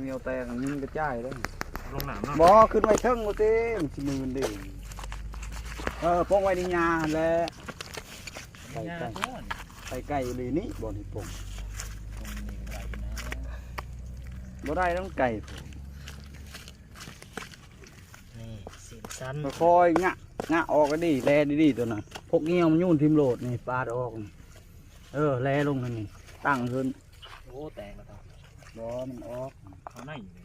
ແນວແຕກ ຍິງກະຈາຍເດ້. ລົງນ້ຳເນາະ. ບໍ່ ຂຶ້ນໄວ້ເທິງໂລດຕິ ມັນຊິມື່ນເດ້. ເອີ ປົງໄວ້ໃນຫຍ້າຫັ້ນແຫຼະ. ໄກ່ ໄກ່ ໄກ່ ໄກ່ອີ່ຫຼີນີ້ ບ່ອນທີ່ປົງ ປົງນີ້ກໍບໍ່ໄດ້ນະ. ບໍ່ໄດ້ ມັນໄກໂພດ. ນີ້ ສີນສັນ ຄ່ອຍໆ ງະ ງະອອກກໍດີ ແລດີໆ ຕົວນັ້ນ. ພົກງຽວມັນໂຍນຖິ້ມໂລດນີ້ ປາດອອກ. ເອີ ແລລົງນັ້ນນີ້ ຕັ້ງຂຶ້ນ. ໂອ້ ແຕກແລ້ວ. ບໍ່ ມັນອອກ ເຂົ້າໃນຢູ່.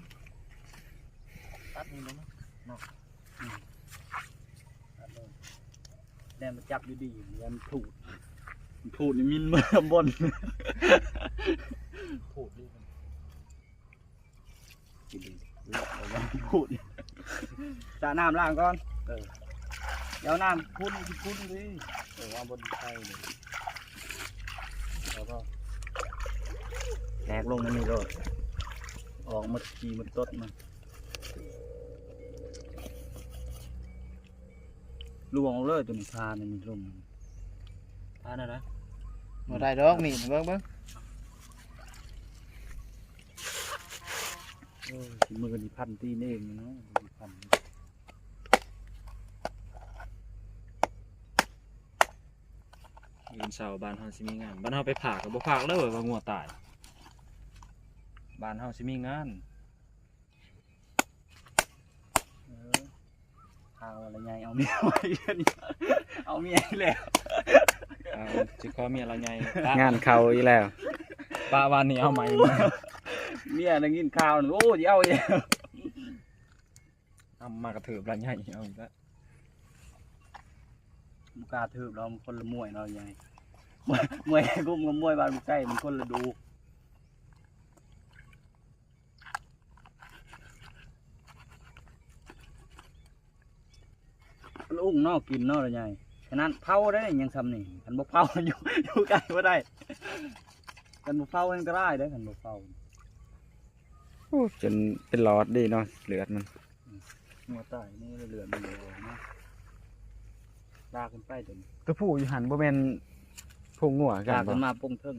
ຕັດນີ້ເບິ່ງເນາະ. ອືມ ຕັດເລີຍ. ແລ້ວມາຈັບດີໆ ແລ້ວມັນຂູດ ມັນຂູດນີ້ມິນເມືອບ່ອນ ຂູດນີ້. ຂູດ ສະນ້ຳລ້າງກ່ອນ. ເອີ ຢ່າເອົານ້ຳຂຸ່ນ ຂຸ່ນເດ້. ເອີ ເອົາບ່ອນໄຄເດ້. ແລ້ວກໍແທກລົງໃນນີ້ໂລດ ອອກໝົດຂີ້ໝົດຕົດມັນ. ລວງເລີຍ ຕົວນີ້ ພານນີ້ລົງ ພານນັ້ນນະ. ບໍ່ໄດ້ດອກ ນີ້ ເບິ່ງ ເບິ່ງ. ໂອ້ຍ ມືນີ້ພັນຕີນເອງເນາະ ພັນ. ອື່ນເຊົ້າບ້ານເຮົາຊິມີງານ. ບ້ານເຮົາໄປພາກກໍບໍ່ພາກເລີຍວ່າງົວຕາຍ. ບ້ານເຮົາຊິມີງານ. ເອີ ພາວ່າລະໃຫຍ່ເອົາເມຍໄວ້ ເອົາເມຍອີກແລ້ວ. ເອົາ ຊິຂໍເມຍລະໃຫຍ່ ປະ ງານເຂົ້າອີກແລ້ວ. ປະວ່ານີ້ເອົາໃໝ່ ເມຍໄດ້ຍິນຂ່າວ ໂອ້ ຊິເອົາອີກແລ້ວ. ນຳມາກະເທີບລະໃຫຍ່ເອົາອີກແລ້ວ. ບໍ່ກ້າເທີບດອກ ມັນຄົນລະມວຍເນາະ ລະໃຫຍ່. ມວຍ ມວຍກຸ້ມກັບມວຍບ້ານບຸກໄຊ ມັນຄົນລະດູກ. ລູກນອກກິນເນາະລະໃຫຍ່. ຂະໜາດເຜົາໄດ້ຍັງຊ່ຳນີ້ ຄັນບໍ່ເຜົາຢູ່ ຢູ່ໃກ້ບໍ່ໄດ້. ຄັນບໍ່ເຜົາອັນຕະລາຍເດ້ ຄັນບໍ່ເຜົາ. ໂອ້ ຈົນເປັນຫຼອດເດ້ເນາະ ເລືອດມັນ. ອືມ ງົວຕາຍນີ້ເລືອດມັນບໍ່ອອກເນາະ. ລາກຂຶ້ນໄປຕົວນີ້ ຕົວຜູ້ຢູ່ຫັ້ນບໍ່ແມ່ນຜູ້ງົວຄືກັນບໍ່? ລາກຂຶ້ນມາປົງເທິງ.